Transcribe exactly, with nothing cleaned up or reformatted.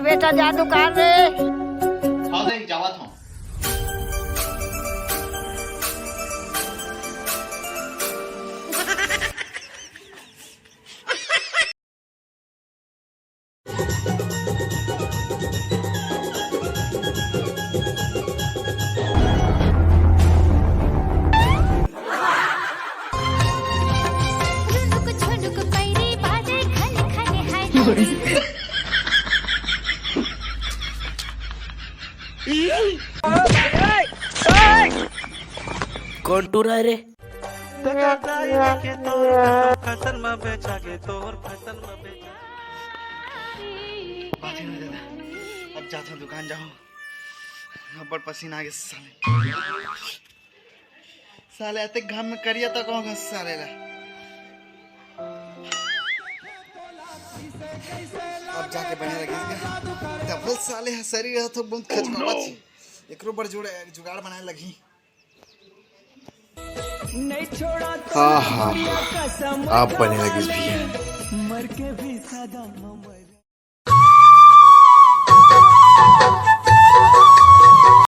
बेटा जा दुकान रे। हाँ देख, जावत हूँ। कौन टूरा है रे? फसल में बेचा के तोर फसल में बेचा। बात ही नहीं दादा, अब जाता हूँ दुकान जाऊँ, अब्बड़ पसीना आ गया साले। साले अतेक घाम में करिया तो कहूँ साले ला। अब जाके बने लगी इसका। डबल साले ह शरीर ह तो बहुत खचकावा छी। एकरो बर जुड़ा जुगाड़ बनाए लगी। आहा, आप बने लगी भैया।